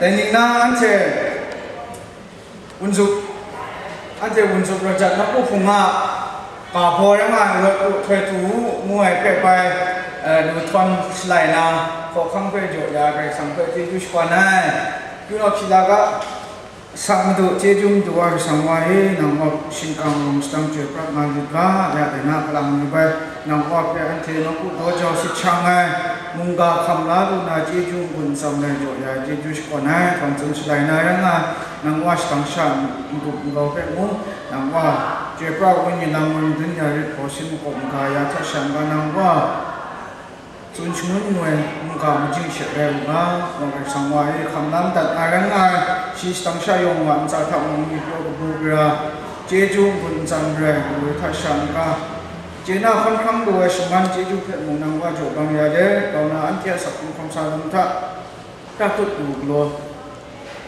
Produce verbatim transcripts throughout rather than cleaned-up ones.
Dai ning na anhte wunzup, anhte wunzup rajat na hpung nga, ga baw rai nga ai rawt u, htoi tu u, ngu ai hpe bai, eh, lu htawn shalai na, hkawhkang hpe jaw ya ai Karai Kasang hpe chyeju shakawn ai. Kyu naw hpyi la ga, Sa Madu, chyeju Madu wa Karai Kasang wa e, nang wa shingkang rawng sadang chyoi pra nga lit ga, ya dai na kalang ni bai, nang wa hpe anhte nawku daw jau sit shang ai, mungga hkam la lu na chyeju n-gun n-tsam lai jaw ya ai chyeju shakawn ai, htawn tsun shalai na rai nga, nang wa shadang sha n-, n-gup n-gau hpe mung, nang wa chyoi pra ai wenyi lam wa madun ya rit, hpaw sin makawp maga ya hta sha n-ga nang wa tsun shangun ngu ai mungga majing she rai u ga, wa Karai Kasang wa e hkam lam dat ai rai nga ai, shi shadang sha yawng wa ntsa hta mung myit pyaw kabu gara, chyeju n-gun n-tsam rai, lu ai hta sha n-ga, chye na hkawn hkrang lu ai shaman chyeju hpe mung nang wa jaw bang ya let, grau na anhte a sak hkrung hkawm sa lam hta, pra tut lu galaw,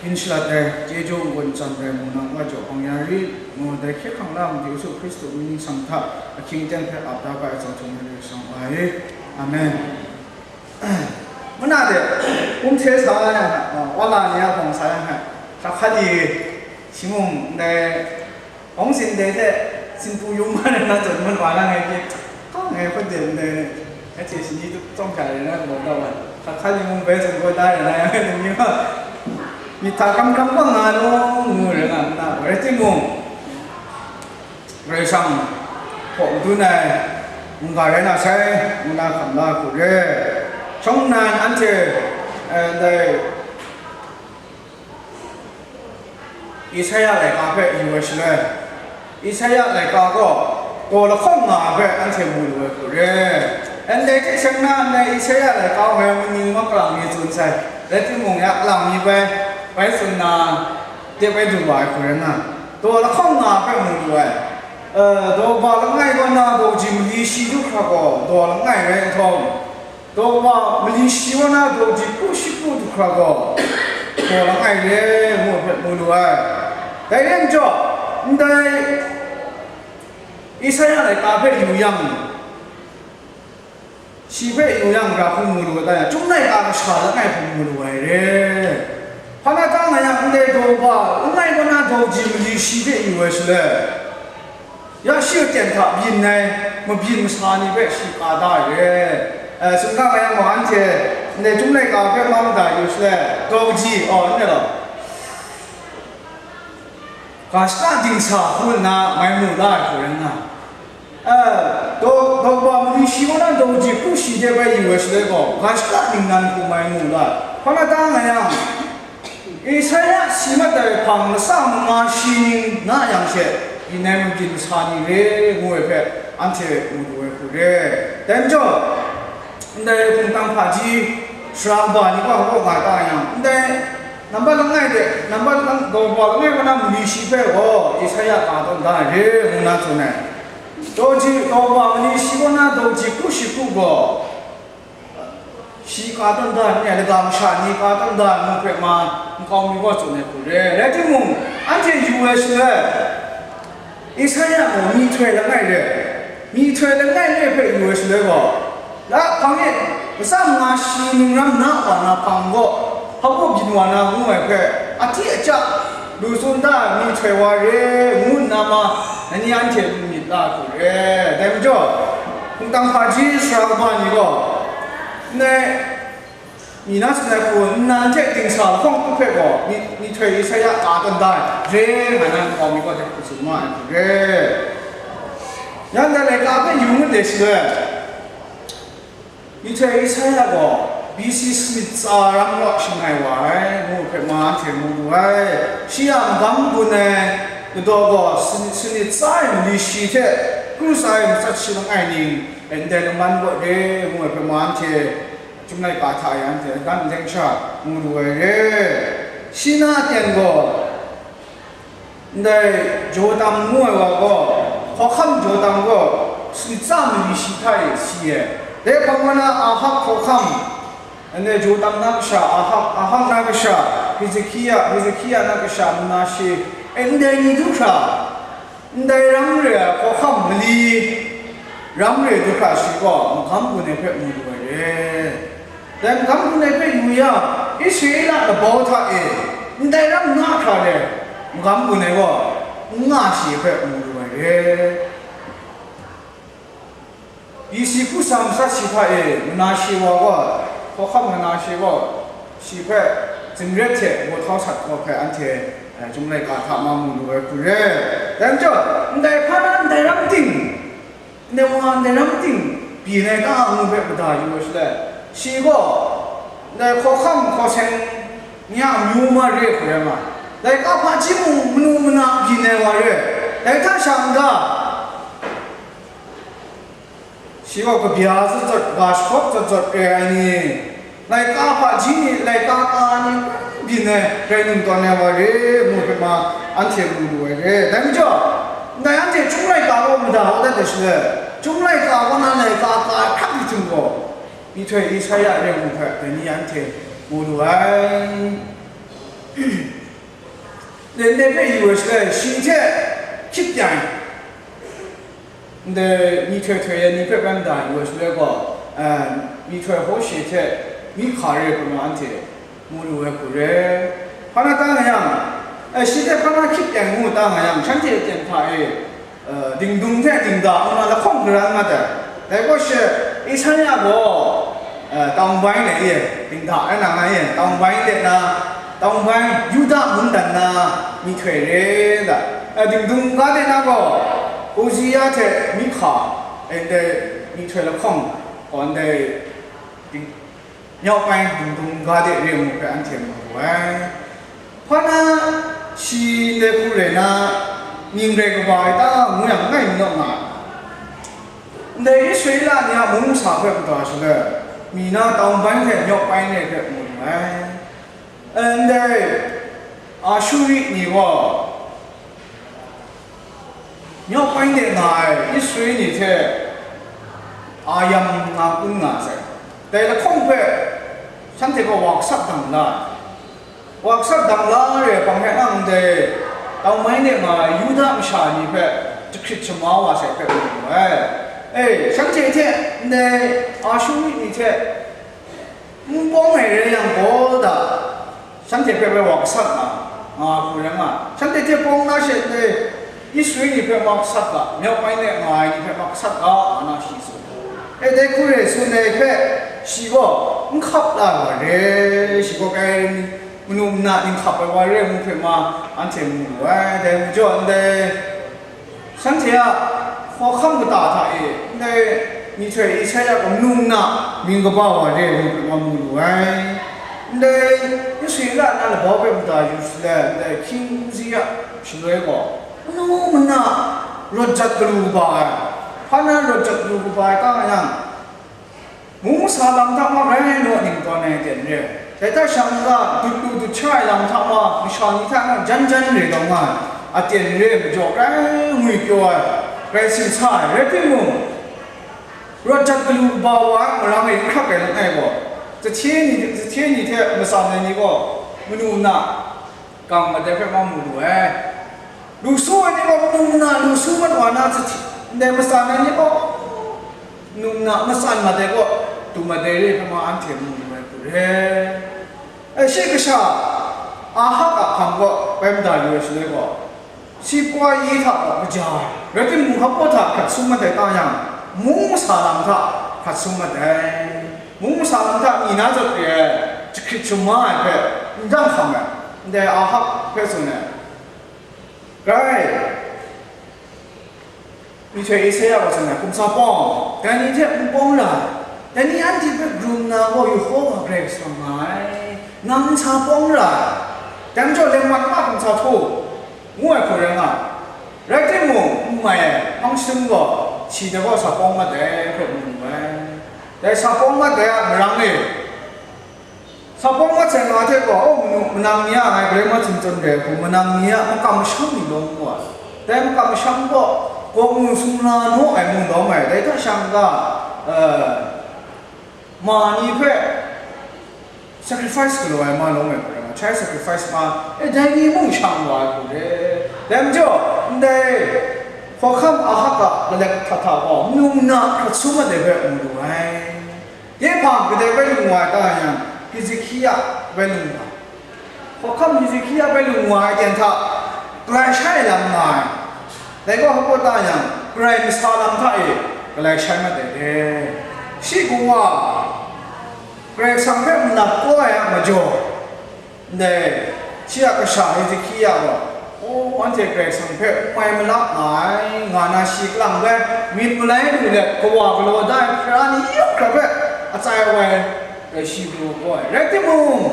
yin shalat ai, chyeju n-gun n-tsam rai mung nang wa jaw bang ya rit, ngu dai hkye hkrang la Madu Yesu Hkristu mying ningsang hta ahkying aten hpe ap da ga ai chyawm htum ai Karai Kasang wa e. Amen. Muna de, kum hte sa ai, wa la ni a hpawng sa ai, hkra hkat li, shi mung ndai, Hpawng sin dai hte, sinpu yung ma rai na zawn, man wa na ngai pyi, kau ngai hpawt de ndai, anhte shani tup tsawng hkra rai na galaw da wa, hkra hkan ni mung bai zawn gaw da rai na, yang ngai ni ma, myit hta kam kam bang nga law, ngu rai nga nna, rai timung, Karai Kasang hpaw madun ai mungga rai na sai, ngu na hkam la hku re. Shawng nnan anhte, eh, ndai, Isaya laika hpe yu ai shaloi, Isaya laika gaw daw lahkawng nga ai hpe anhte mu lu ai hku re. Ndai hte seng na ndai Isaya laika hpe maning makalang ni tsun sai, rai timung ya kalang ni bai, bai tsun na, de bai du wa ai hku rai nga, daw lahkawng nga ai hpe mu lu ai. Eh, daw ba langai kaw na daw ji mali shi du hkra gaw daw langai rai nhtawm, Daw wa mali shi wa na daw ji kru shi kru du hkra gaw, daw langai re, ngu hpe mu lu ai. Dai rai majaw, ndai Isaya laika hpe yu yang, shi hpe yu yang, gara hku mu lu ai ta yang, Chyum laika kasha langai hku mu lu ai re. Hpa na ta nga yang, ndai daw wa langai wa na daw ji mali shi hpe yu ai shaloi, Ya shi aten hta byin ai mabyin masa ni hpe shi ka da ai re. Eh, sumga nga yang gaw, anhte ndai Chyum laika hpe mang da yu shaloi, daw kaji, aw, n rai law, ga shaka dingsa hku nna mai mu la ai hku rai nna, eh, daw, daw wa mali shi kaw na daw kaji hku shi de bai yu ai shaloi gaw, ga shaka ningnan hku mai mu la ai. Hpa na ta nga yang, Isaya si mat ai hpang lasa manga shi ning na yang she, byin ai mabyin masa ni re, ngu ai hpe anhte mu lu ai hku re. Dai majaw, ndai hpungtang hpaji sara kaba ni kaw kaw nga ta yang, ndai nambat langai de, nambat lang-, daw wa langai wa na mali shi hpe gaw, Isaya ka tawn da ai re, ngu na tsun ai. Daw ji, daw wa mali shi kaw na daw ji hku shi hku gaw, Shi ka tawn da ai, laga masha ni ka tawn da ai, ngu hpe ma, nkau mi gaw tsun ai hku re. Rai timung, anhte yu ai shaloi, Isaya gaw myihtoi langai re, myihtoi langai re hpe yu ai shaloi gaw, la hpang e, matsa manga shi ningran na wa na hpang gaw, hpa gaw byin wa na ngu ai hpe, ahti aja lu tsun da ai myihtoi wa re, ngu nna ma, na ni anhte lu myit la hku re. Dai majaw, hpungtang hpaji sara kaba ni gaw, ndai, mi na tsun ai hku, nnan hte dingsa lahkawng tu hpe gaw, mi, myihtoi Isaya ka tawn da ai, re nga na nkau mi gaw hte hku tsun ma ai hku re. Yang dai laika hpe yu ngut de shaloi, Myihtoi Isaya gaw B C sanit tsa ram kaw shangai wa ai, ngu hpe ma anhte mu lu ai. Shi a magam gun ai ladaw gaw sanit, sanit tsa ai mali shi hte kru tsa ai matsat shi langai ning, ndai laman kaw re, ngu ai hpe ma anhte Chyum laika hta e anhte dan leng sha mu lu ai re. Shi na aten gaw, Ndai Jotam ngu ai wa gaw, hkawhkam Jotam gaw, sanit tsa mali shi hta e si ai. Dai hpang wa na Ahab hkawhkam, ndai Jotam na kasha Ahab, Ahab na kasha Hezekia, Hezekia na kasha Manashe, e, ndai ni du hkra, ndai ram re ai hkawhkam mali ram re du hkra shi gaw, magam gun ai hpe mu lu ai re. Dai magam gun ai hpe yu yang, Israela labau hta e ndai ram nga hkra re, magam gun ai gaw, n nga shi hpe mu lu ai re. B C hku sa matsat shi hta e, Manashe wa gaw, hkawhkam Manashe gaw, shi hpe zingret hte baw htau sat kau hpe anhte, eh, Chyum laika hta ma mu lu ai hku re. Dai majaw, ndai hpa na ndai ram ting, ndai wa ndai ram ting byin ai ta ngu hpe mada yu ai shaloi, shi gaw ndai hkawhkam hkaw seng ni a amyu ma re hku rai nga ai. Laika hpaji mung manu mana byin ai wa re ai. Dai hta sha n-ga, shi gaw kabya zatsat, ga shakawp zatsat re ai ni, laika hpaji ni, laika ka ni, byin ai rai num tawn ai wa re, ngu hpe ma, anhte mu lu ai re. Dai majaw, ndai anhte Chyum laika gaw mada kau dat ai shaloi, Chyum laika kaw na laika ka hkrak di htum gaw, myihtoi Esaia re ngu hpe, dai ni anhte mu lu ai. Ndai hpe yu ai shaloi, shi hte hkyit pyan, ndai myihtoi htoi ai ni hpe bai mada yu ai shaloi gaw, eh, myihtoi Hoshe hte myi hka re hkrum na anhte mu lu ai hku re. Hpa na ta nga yang, eh, shi hte hpa na hkyit pyan ngu ta nga yang, shanhte aten hta e, eh, dingdung hte dingda ngu na lahkawng garan mat ai. Dai gaw she, Esaia gaw, eh, tawng bai de e, dingda rai na nga e, tawng bai de na, tawng bai Yuda mungdan na myihtoi re da. Eh, dingdung ga de na gaw, Uzia hte myi hka, eh, ndai myihtoi lahkawng gaw ndai ding-, nyawk ai dingdung ga de re ngu hpe anhte mu wu ai. Hpa na, shi ndai hku rai na, mying rai kaba ai ta ngu yang, ngai n naw nga ai. Ndai Israela ni a mung masa hpe mada shaloi, mi na tawng bai hte nyawk bai re hpe mu lu ai. Ndai Ashuri ni gaw, nyawk bai de nga ai Israel ni hte a yam nga kun nga sai. Dai lahkawng hpe shanhte gaw wa gasat dang la ai. Wa gasat dang la ai hpang hpe nang dai tawng bai de nga ai Yuda masha ni hpe jahkrit shamau wa sai hpe mu lu ai. E, shanhte hte ndai Ashuri ni hte n pawng ai rai yang gaw da, shanhte hpe bai wa gasat nga, nga hku rai nga, shanhte hte pawng na she ndai Israel ni hpe ma gasat ga, nyawk bai de nga ai ni hpe ma gasat ga, nga na shi tsun. E, dai hku re tsun ai hpe, shi gaw n hkap la ai wa re, shi gaw kai manu mana ninghkap ai wa re ngu hpe ma, anhte mu lu ai. Dai majaw ndai shanhte a hkawhkam kata hta e, ndai myihtoi Esaia gaw manu mana mying kaba wa re ai hpe ma mu lu ai. Ndai Israela na labau hpe mada yu shaloi, ndai King Uzia shaloi gaw, manu mana rawt jat galu kaba ai, hpa na rawt jat galu kaba ai ta nga yang, mung masa lam hta ma grai naw ningtawn ai aten re ai. Dai hta sha n-ga, dut lu dut sha ai lam hta ma masha ni hta na jan jan re taw nga ai aten re ai majaw, grai ngwi pyaw ai, grai simsa ai. Rai timung, rawt jat galu kaba wa ai marang e n hkrak ai langai gaw, zahte ni, zahte ni hte matsan ai ni gaw manu mana gang mat ai hpe ma mu lu ai. Lu su ai ni gaw manu mana lu su mat wa na, ndai matsan ai ni gaw manu mana matsan mat ai gaw, du mat ai re hpe ma anhte mu lu ai hku re. E, shi kasha Ahak a hkam gaw bai mada yu ai shaloi gaw, si poi hta gaw kaja ai, rai timung, hpaw hta hkrat sum mat ai ta yang, mung masa lam hta hkrat sum mat ai. Mung masa lam hta mi na zawn re ai, jahkrit shamau ai hpe n dang hkam ai, ndai Ahak hpe tsun ai. Grai, myihtoi Esaia gaw tsun ai, hkum sa pawng, dai ni hte n pawng ra ai, dai ni anhte hpe karum na gaw Yehova Karai Kasang nga ai, nang n sa pawng ra ai, dai majaw lengman ma hkum sa htu, ngu ai hku rai nga ai. Rai timung, n mai ai, hpang shadum gaw, shi dai gaw sa pawng mat ai, hpe mu lu ai. Dai sa pawng mat ai a marang e, sa pawng mat sai nga hte gaw, o, manu, manang ni a ngai Karai Kasang htingchyum re ai hku, manang ni a makam masham ni lawm mu ai. Dai makam masham gaw, gawng nu sumla naw ai mung lawm ai, dai hta sha n-ga, eh, ma ni hpe sacrifice galaw ai ma lawm ai hku rai nga, child sacrifice ma, e, dai ni mung shang wa ai hku re. Dai majaw, ndai hkawhkam Ahak a lalek hta hta gaw, manu mana hkrat sum mat ai hpe mu lu ai. Dai hpang kadai bai lu wa ai ta yang, Hezekia bai lung wa, hkawhkam Hezekia bai lung wa ai ten hta, galai sha ai lam nga ai. Dai gaw hpa ta yang, galai masa lam hta e galai shai mat ai re. Shi kawa, Karai Kasang hpe malap kau ai a majaw, ndai shi a kasha Hezekia gaw, o, anhte Karai Kasang hpe n mai malap nga ai, nga na shi kalang bai myit malai lu let, kawa galaw da ai hkra ni yawng hkra hpe atsai wai rai shi galaw kau ai. Rai timung,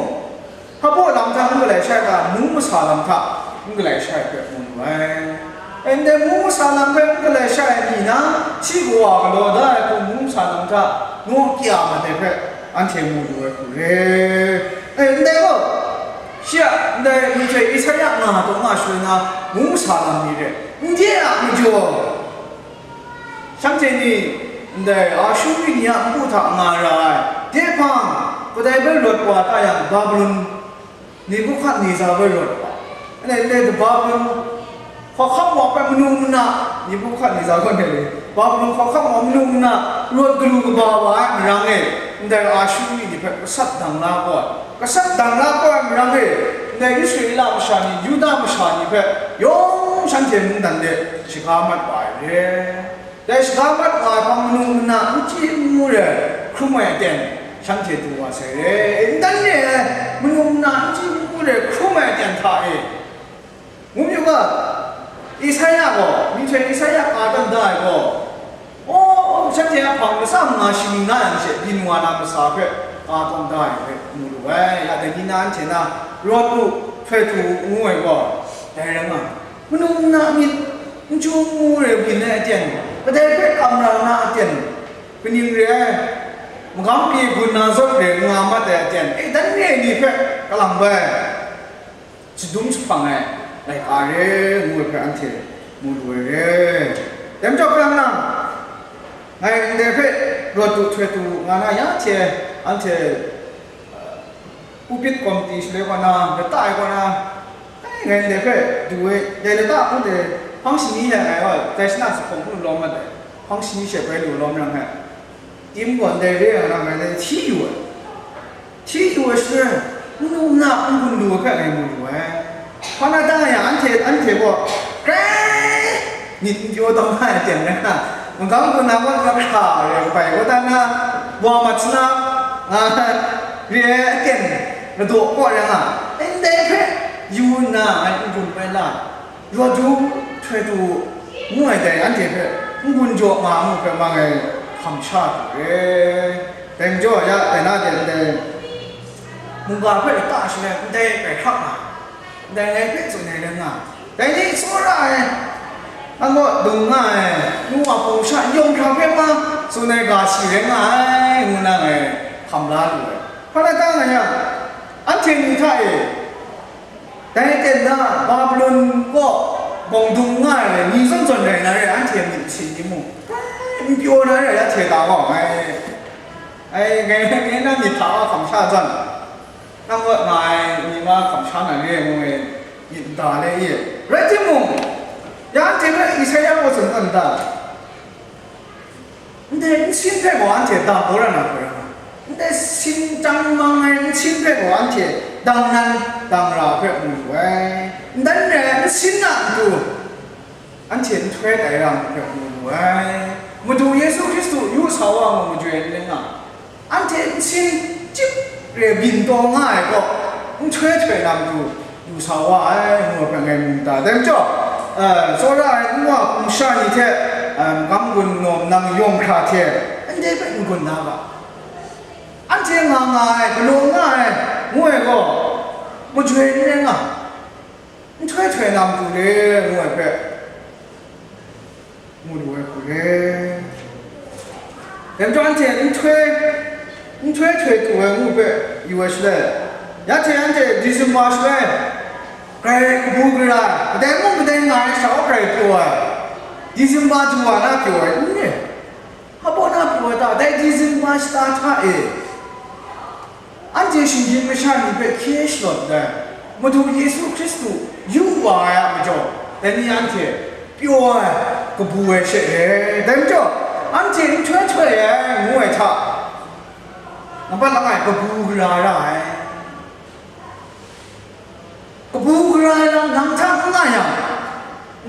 hpa lam hta n galai shai ga, mung masa lam hta n galai shai hpe mu lu ai. Ndai mung masa lam hpe n galai shai ai ni na, shi kawa galaw da ai hku mung masa lam hta naw kya mat ai hpe anhte mu lu ai hku re. E, ndai gaw, shi a ndai myihtoi Isaia nga taw nga shaloi na, mung masa lam ni re. Ndai a majaw, shanhte ni ndai Ashuri ni a npu hta nga ra ai. Dai hpang, kadai bai rawt wa ta yang, Babilon Nebukadnezar bai rawt wa. Anhte ndai Babilon hkawhkam wa hpe manu mana, Nebukadnezar gaw ndai le, Babilon hkawhkam wa manu mana, rawt galu kaba wa ai marang e, ndai Ashuri ni hpe gasat dang la kau ai. Gasat dang la kau ai marang e, ndai Israela masha ni, Yuda masha ni hpe yawng shanhte mungdan de shaga mat wa ai re. Dai shaga mat wa ai hpang manu mana n chyi n mu re hkrum ai aten shanhte du wa sai re. Ntan re ai manu mana n chyi n mu re hkrum ai aten hta e, ngu yu ga, Isaia gaw, myihtoi Isaia ka tawn da ai gaw, o, shanhte a hpang masa manga shaning na yang she, byin wa na masa hpe ka tawn da ai hpe mu lu ai. Ya dai ni na anhte na rawt lu, htoi tu u ngu ai gaw, dai rai nga, manu mana myit n chyu n mu re byin ai aten, kadai hpe kam ra na aten, kaning re ai, magam pyi gun na zawn re nga mat ai aten, e, dan re ai ni hpe kalang bai shadum jahpang ai laika re, ngu ai hpe anhte mu lu ai re. Dai majaw, hkang nang, ngai ndai hpe rawt du, htoi du nga na ya hte, anhte, uh, pulpit komiti shaloi kaw na, lata ai kaw na, ai, ngai ndai hpe du ai, dai lata hpung de hpang shani ya ngai gaw, dai shana zuphpawng hpung lawm mat ai, hpang shani she bai lu lawm rai ngai. Tim gaw ndai re ai lam ngai dai hti yu ai. Hti yu ai shaloi, manu mana n-gun lu ai hpe ngai mu lu ai. Hpa na ta yang anhte, anhte gaw, grai myit n pyaw taw nga ai aten rai nga, magam gun na gaw mahkra re ai, bai gaw dan na, wa mat sana, nga re ai aten, ladaw kaw rai nga, ndai hpe yu nna ngai n-gun bai la. Rawt du, htoi du, ngu ai dai anhte hpe n-gun jaw nga mu hpe mang ai hkam sha hku re. Dai majaw ya, dai na de ndai mungga hpe lata shaloi ndai grai hkrak nga, ndai ngai hpe tsun ai rai nga, dai ni tsawra ai, an gaw dung nga ai, nu a hpung sha yawng hkra hpe ma tsun ai ga shi rai nga ai, ngu na ngai hkam la lu ai. Hpa na ta nga yang, anhte ni hta e, Dai aten na Babilon kaw bawng dung nga ai ni zawn zawn rai na re, anhte myit masin ni mung, n pyaw na re, ya hte da gaw, ngai, ai, ngai, ngai na myit hta wa hkam sha zawn, nang rawt nga ai ni ma hkam sha na re, ngu ai myit nta le i, rai timung, ya anhte hpe Isaia gaw tsun tawn da. Ndai nsin hpe gaw anhte dang kau ra na hkoi ra nga, ndai sin chyang mang ai nsin hpe gaw anhte dang nan dang ra hpe mu lu ai. Ntan re ai nsin a matu anhte nhtoi tai ra mu hpe mu lu ai. Madu Yesu Hkristu yu sa wa mu majoi n rai nga, anhte nsin chyip re byin taw nga ai kaw, nhtoi htoi na matu, lu sa wa ai, ngu ai hpe ngai mu nta? Dai majaw, eh, tsawra ai n wa hpung sha ni hte, eh, magam gun naw nang yawng hkra hte, ndai hpe n-gun na ga, anhte nga nga ai, galaw nga ai, ngu ai gaw, majoi n rai nga, nhtoi htoi na matu le, ngu ai hpe, mu lu ai hku re. Dai majaw anhte nhtoi, nhtoi htoi tu ai ngu hpe yu ai shaloi, ya hte anhte December shaloi, grai kabu gara, kadai mung kadai nga ai sha wa grai pyaw ai, December du wa na pyaw ai n re? Hpa baw na pyaw ai ta? Dai December shata hta e, anhte shinggyim masha ni hpe hkye shalawt ai, Madu Yesu Hkristu yu wa ai a majaw, dai ni anhte pyaw ai, kabu ai she re. Dai majaw, anhte nhtoi htoi ai, ngu ai hta, Nambat langai, kabu gara ra ai. Kabu gara ai lam nang hta n nga yang,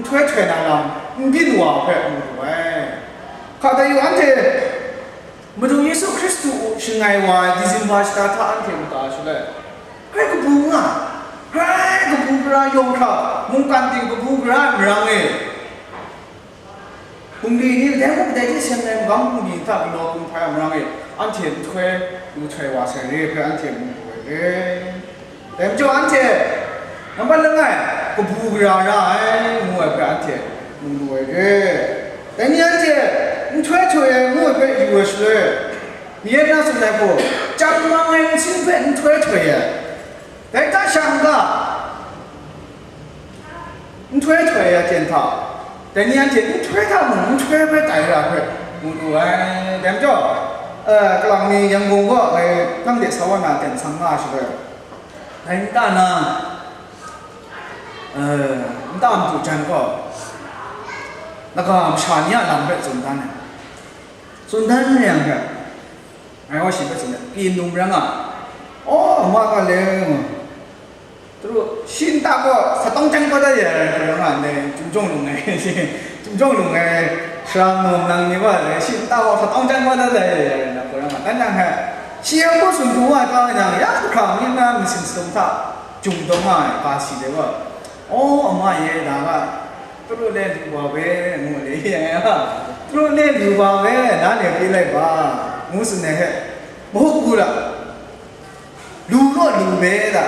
nhtoi htoi na lam n byin wa hpe mu lu ai. Hka dayu anhte Madu Yesu Hkristu shangai wa ai Disemba shata hta anhte mata shaloi, grai kabu nga, grai kabu gara yawng hkra, mungkan ting kabu gara ai marang e, bungli ni, dai mung dai hte seng ai magam bungli hta galaw hkum hpai ai marang e, anhte nhtoi lu htoi wa sai re hpe anhte mu lu ai re. Dai majaw anhte nambat langai, kabu gara ra ai, ngu ai hpe anhte mu lu ai re. Dai ni anhte nhtoi htoi ai ngu ai hpe yu ai shaloi, mi na tsun ai hku, chyang mang ai nsin hpe nhtoi htoi ai. Dai hta sha n-ga, nhtoi htoi ai aten hta, dai ni anhte nhtoi hta mung nhtoi bai tai ra hpe mu lu ai. Dai majaw, eh, kalang mi Yangon kaw ngai nang de sa wa na ten sang nga ai shaloi, dai nta na, eh, nta madu jan gaw, lagaw masha ni a lam hpe tsun dan ai. Tsun dan re yang hpe, ngai gaw shi hpe tsun ai, pyi num rai nga, aw, ama nga le, nga. Tru, shi nta gaw sa tawng chyang kau dat ya ai, hkoi ra nga ndai, Chyum Jawng Lung ai, Chyum Jawng Lung ai, Sara Nawng Nang ni wa ai, shi nta gaw sa tawng chyang kau dat ya ai, hkoi ra nga. Dan jang hpe, shi yawng hpaw tsun pru wa ai, kau jang, ya hkra mi na masin sadum hta jung dawng nga ai, ga si de wa, aw, ama ye, da ga, tru le lu wa we, ngu le, ya, tru le lu wa we, na le pyi lai ba, ngu tsun ai hpe, mahuk gu ra. Lu law lu me da,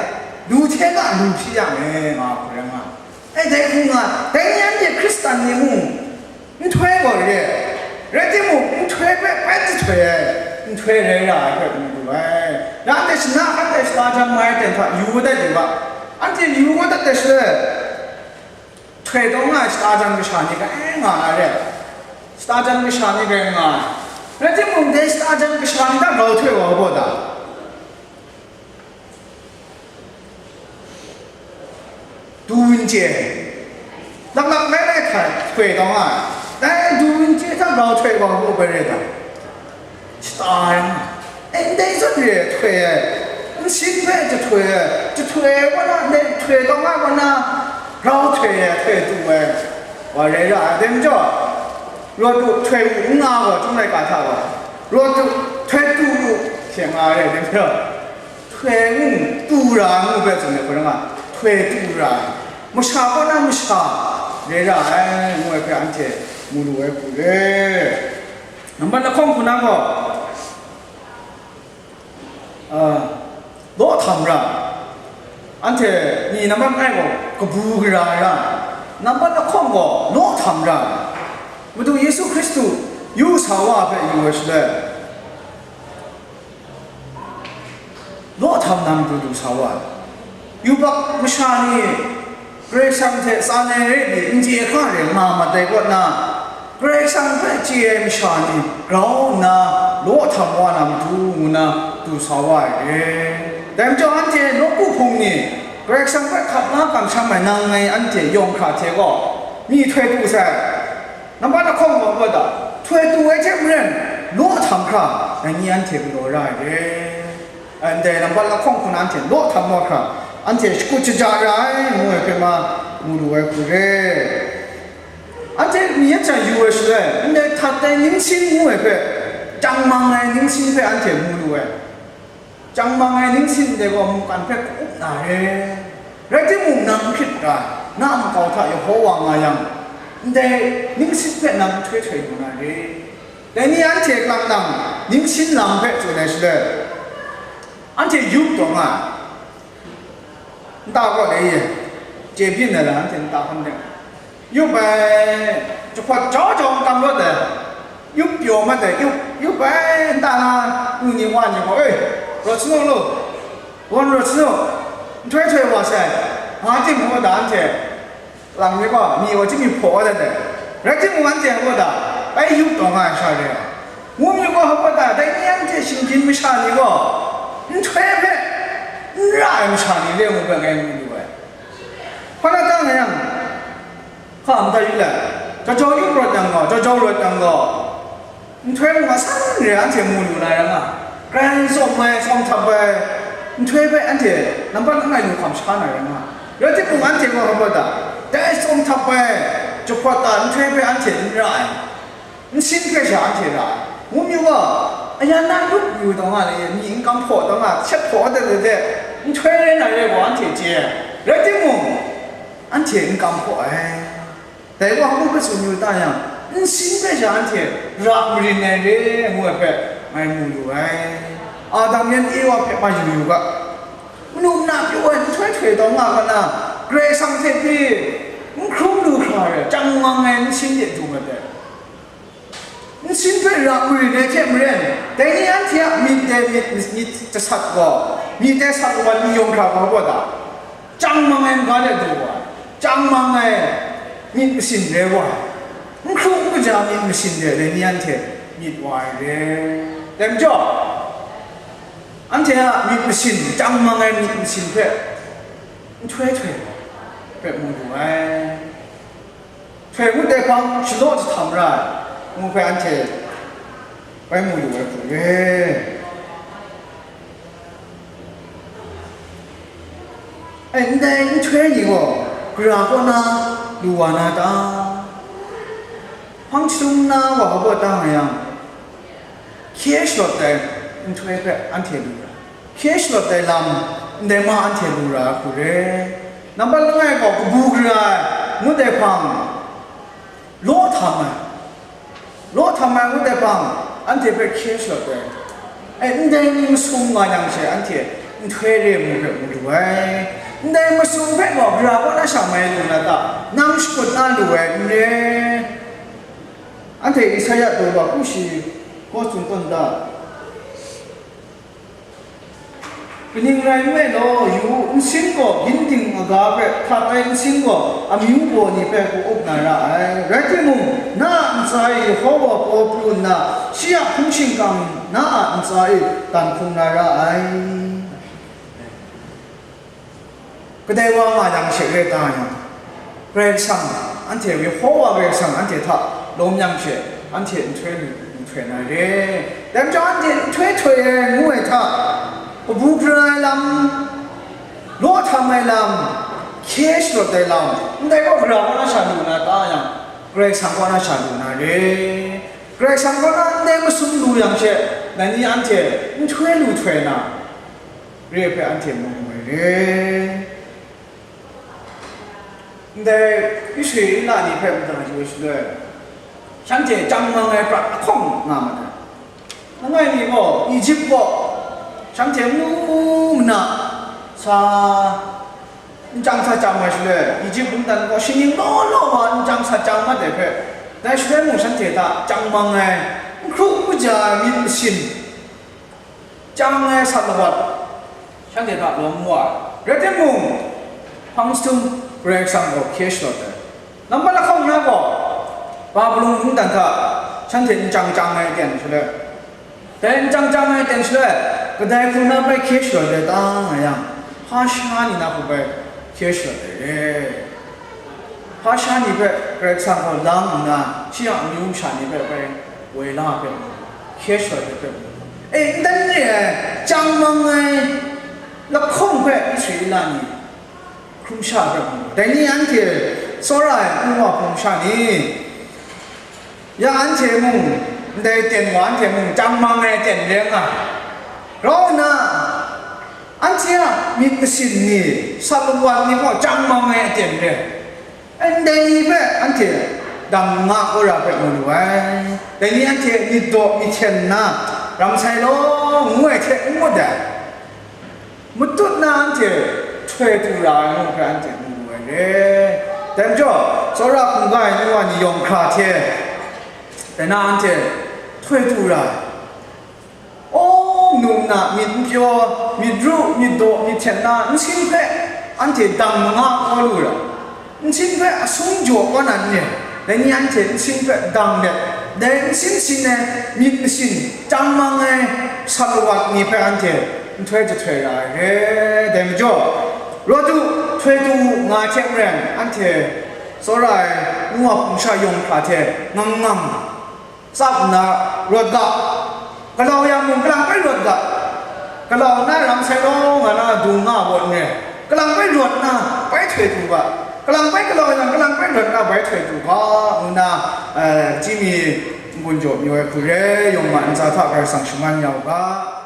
lu hte ga lu hpyi yang e, nga hku rai nga. E, dai hku nga, dai ni anhte Hkristan ni mung, nhtoi gaw re ai, rai timung, nhtoi hpe bai jahtoi ai, nhtoi rai ra ai hpe mu lu ai. Nanhte shana hkan hte shata jan mai ai ten hta yu kau dat yu ga, anhte yu kau dat ai shaloi, htoi taw nga ai shata jan kasha ni grai nga ai re, shata jan kasha ni grai nga ai. Rai timung, dai shata jan kasha ni hta grau htoi wa u gaw da? Du n chye, laklak lai lai hta htoi taw nga ai. Dai du n chye hta grau htoi wa u gaw bai re da? Shata rai nga ai, ndai zawn re ai htoi ai, nsin hpe jahtoi ai, jahtoi ai kaw na, ndai htoi kau nga ai kaw na, grau htoi ai, htoi tu ai, wa rai ra ai. Dai majaw, rawt u, htoi u, n nga gaw, Chyum laika hta gaw, rawt u, htoi tu u, she nga ai. Dai majaw, htoi u, tu ra ai ngu hpe tsun ai, hkoi ra nga, htoi tu ra ai, masha kaw na masha rai ra ai, ngu ai hpe anhte mu lu ai hku re. Nambat lahkawng hku na gaw, a, law htam ra, anhte ni nambat langai gaw kabu gara ai ra, nambat lahkawng gaw law htam ra, Madu Yesu Hkristu yu sa wa hpe yu ai shaloi, law htam na matu du sa wa ai. Yubak masha ni Karai Kasang hte tsan ai re ni n chye hkra re nga mat ai kaw na, Karai Kasang hpe chye ai masha ni grau nna law htam wa na matu ngu na du sa wa ai re. Dai majaw anhte nawku hpung ni Karai Kasang hpe hkap la kamsham ai nang ngai anhte yawng hkra hte gaw, myihtoi du sai. Nambat lahkawng gaw, gaw da, htoi tu ai hte maren, law htam hkra, dai ni anhte galaw ra ai re. Ndai nambat lahkawng hku na anhte law htam wa hkra, anhte shakut shaja ra ai, ngu ai hpe ma mu lu ai hku re. Anhte mi yet jang yu ai shaloi, ndai htat ai ningsin ngu ai hpe, chyang mang ai ningsin hpe anhte mu lu ai. Chyang mang ai ningsin ndai gaw mungkan hpe ka-up na re. Rai timung, nang hkrit ra, na a makau hta Yehova nga yang, ndai ningsin hpe nang nhtoi htoi lu na re. Dai ni anhte klang nang ningsin lam hpe tsun ai shaloi, anhte yup taw nga ai. Nta kaw dai e, chye byin ai lam anhte nta hkan deng. Yup ai, jahpawt jau jau n tam rawt ai, yup pyaw mat ai, yup, yup ai, nta na, u ni wa ni gaw, "Ei, rawt sanu lu, wan rawt sanu, nhtoi htoi wa sai," nga tim gaw da anhte, lang mi gaw, mi gaw chyum mi hpaw wa dat ai, rai timung, anhte gaw da, bai yup taw nga ai sha re ai, ngu mi gaw, hpa da, dai ni anhte shinggyim masha ni gaw, nhtoi hpe n ra ai masha ni re ngu hpe ngai mu lu ai. Hpa na ta nga yang, hka mada yu let, jau jau yu rawt yang gaw, jau jau rawt yang gaw, nhtoi mung a san re anhte mu lu na yang a, Grai tsawm ai, tsawm htap ai nhtoi hpe anhte nampat langai lu hkam sha na rai nga. Rai timung, anhte gaw hpa da, dai tsawm htap ai jahpawt a nhtoi hpe anhte n ra ai, nsin hpe sha anhte ra ai. Ngu mu ga, aya na lup yu taw nga le, myi n kam hpaw taw nga, shet hpaw de de de, nhtoi rai na rai gaw anhte chye ai. Rai timung, anhte n kam hpaw ai. Dai wa hku hpe tsun yu ta yang, nsin hpe sha anhte ra marin ai re, ngu ai hpe ngai mu lu ai. Adam yan Ewa hpe ma yu yu ga. Manu na pyaw ai nhtoi htoi taw nga ga na, Karai Kasang hte pyi n hkrum lu hkra ai, chyang mang ai nsin de du mat ai. Nsin hpe ra marin ai hte maren, dai ni anhte a myit dai myit, myit jasat gaw, myit dai sat gaw, myit yawng hkra gaw, gaw da, chyang mang ai n-ga de du wa ai, chyang mang ai myit masin rai wa ai, n hkru n kaja myit masin de dai ni anhte myit wa ai re. Dai majaw, anhte a myit masin, chyang mang ai myit masin hpe nhtoi htoi hpe mu lu ai. Htoi ngut ai hpang shalaw jahtam ra ai, ngu hpe anhte bai mu lu ai hku re. Ai, ndai nhtoi ni gaw gara kaw na lu wa na ta? Hpang chyum na wa hpa baw ta nga yang, hkye shalawt ai nhtoi hpe anhte lu ra, hkye shalawt ai lam ndai ma anhte lu ra ai hku re. Nambat langai gaw kabu gara ai ngut ai hpang, law htam ai, law htam ai ngut ai hpang, anhte hpe hkye shalawt ai. Ai, ndai ni masum nga yang she, anhte nhtoi re ai mu hpe mu lu ai. Ndai masum hpe gaw gara kaw na sha mai lu na ta? Nang shakut na lu ai n re. Anhte Isaya daw wa hku shi gaw tsun tawn da. Kaning rai nme law, yu u, nsin gaw ginding aga hpe hkrat ai nsin gaw amyu baw ni hpe ku up na ra ai. Rai timung, na a ntsa e Yehova paw pru nna, shi a hpung shingkang na a ntsa e dan hkung na ra ai. Kadai wa nga yang she rai ta yang, Karai Kasang, anhte Yehova Karai Kasang anhte hta lawm yang she, anhte nhtoi lu, nhtoi na re. Dai majaw anhte nhtoi htoi ai ngu ai hta, kabu gara ai lam, law htam ai lam, hkye shalawt ai lam, ndai gaw gara kaw na sha lu na ta yang, Karai Kasang kaw na sha lu na re. Karai Kasang kaw na ndai masum lu yang she, dai ni anhte nhtoi lu htoi na re hpe anhte mu mu ai re. Ndai Israela ni hpe mada yu ai shaloi, shanhte chyang mang ai prat lahkawng nga mat ai. Langai mi gaw Egypt kaw shanhte mu mu mana sa nchyang sa chyang ai shaloi, Egypt mungdan gaw shaning law law wa nchyang sa chyang mat ai hpe, dai shaloi mung shanhte hta chyang mang ai, n hkru n kaja ai myit masin, chyang ai sat lawat, shanhte hta lawm wa ai. Rai timung, hpang jahtum Karai Kasang gaw hkye shalawt ai. Nambat lahkawng na gaw, Babilon mungdan hta shanhte nchyang chyang ai ten shaloi, dai nchyang chyang ai ten shaloi, kadai hku na bai hkye shalawt ai ta nga yang, Hpasha ni na hku bai hkye shalawt ai re. Hpasha ni hpe Karai Kasang gaw lang nna, shi a amyu masha ni hpe bai woi la hpe mu, hkye shalawt ai hpe mu. E, n dan re ai, chyang mang ai lahkawng hpe Israela ni hkrum sha hpe mu. Dai ni anhte tsawra ai nwa hpung sha ni, ya anhte mung, ndai ten wa anhte mung, chyang mang ai ten re nga, grau nna, anhte a myit masin ni, sat lawat ni gaw chyang mang ai aten re. Ndai ni hpe anhte dang nga kau ra hpe mu lu ai. Dai ni anhte myit daw myit hten nna, ram sai law, ngu ai hte n ngut ai. Matut na anhte htoi tu ra ai ngu hpe anhte mu lu ai re. Dai majaw, tsawra hkungga ai nu wa ni yawng hkra hte, dai na anhte htoi tu ra ai. Aw, num na myit n pyaw, myit ru, myit daw, myit hten na nsin hpe anhte dang manga kau lu ra, nsin hpe asung jaw kau na n re, dai ni anhte nsin hpe dang let, dai nsin sin ai myit masin chyang mang ai sat lawat ni hpe anhte nhtoi jahtoi ra ai re. Dai majaw, rawt u, htoi tu u, nga hte maren anhte tsawra ai nwa hpung sha yawng hkra hte ngang ngang tsap nna rawt ga. Galau yang mung, kalang bai rawt ga, galau nna ram sai law nga na dung nga baw n re, kalang bai rawt nna bai htoi du ga, kalang bai galau yang, kalang bai rawt nna bai htoi du ga, ngu nna, eh, Chyinmi n-gun jaw mi ai hku re, yawng ma ntsa hta Karai Kasang shangun ya u ga.